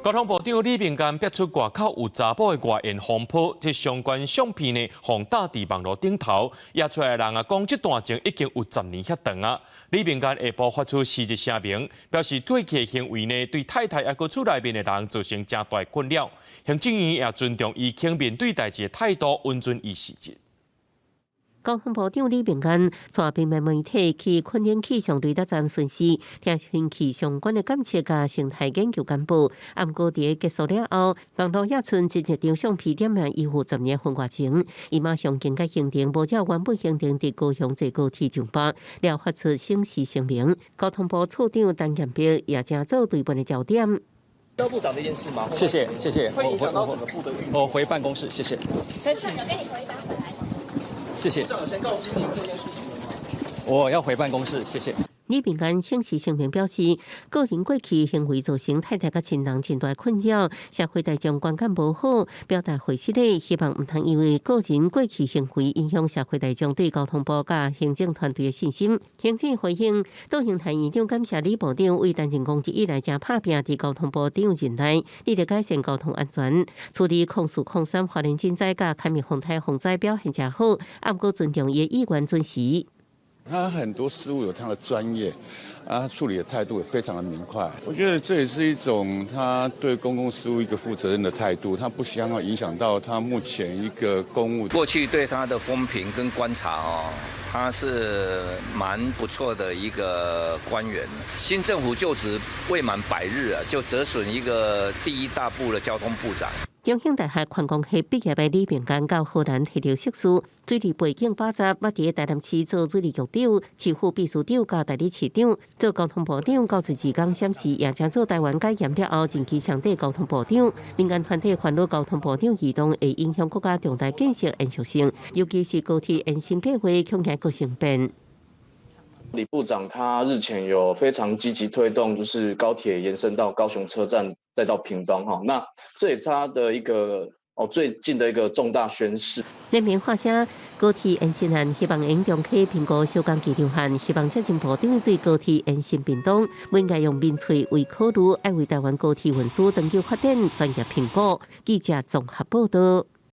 交通部長李明彥逼出外口有查某的外宴風波，這相關相片呢，予貼佇網路頂頭，惹出來人啊講，這段情已經有10年遐長啊。李明彥下晡發出辭職聲明，表示過去的行為呢，對太太抑閣厝內面的人造成誠大困擾。行政院也尊重伊肯面對代誌的態度，允准伊辭職。交通部長李明彥帶平面媒體去墾丁氣象雷達站巡視，聽聽氣相關的監測佮生態研究簡報。毋過佇結束了後，網路惹出真濟張相片點名伊有10年婚外情，伊馬上更改行程，無照原本行程佇高雄坐高鐵上班，了發出省視聲明。交通部次長陳建平也成做對問的焦點。部長這件事嗎？謝謝謝謝。會影響到整個部的運作。我回辦公室，謝謝。先請。謝謝。部長有先告知您這件事情了嗎？我要回辦公室，謝謝。李明彥請辭聲明表示，個人過去行為造成太太佮親人真大困擾，社會大眾觀感無好，表達會失禮，希望毋通因為個人過去行為影響社會大眾對交通部佮行政團隊的信心。行政回應，杜興泰院長感謝李部長為擔任公職以來誠拍拚佇交通部長任內，致力改善交通安全，處理04、03花蓮震災佮坎米風台洪災表現誠好，毋過尊重伊的意願准辭。他很多事務有他的專業，啊，處理的態度也非常的明快。我覺得這也是一種他對公共事務一個負責任的態度，他不希望影響到他目前一個公務。過去對他的風評跟觀察哦，他是蠻不錯的一個官員。新政府就職未滿100日啊，就折損一個第一大部的交通部長。中興大學環工系畢業的李明彥到荷蘭提著碩士，水利背景飽雜，捌佇台南市做水利局長、市府秘書長佮代理市長，做交通部長，到這幾工閃示也將做台灣解嚴了後，任期上短交通部長。民間團體煩惱交通部長異動會影響國家重大建設延續性，尤其是高鐵延伸計劃恐驚閣生變。李部長他日前有非常積極推動，就是高鐵延伸到高雄車站，再到屏東哈，那這也是他的一個最近的一個重大宣示。聯名發聲高鐵延伸案，希望永中溪評估小港機場案，希望這陣部長對高鐵延伸屏東，毋應該用民粹為考慮，愛為台灣高鐵運輸長久發展專業評估。記者綜合報道。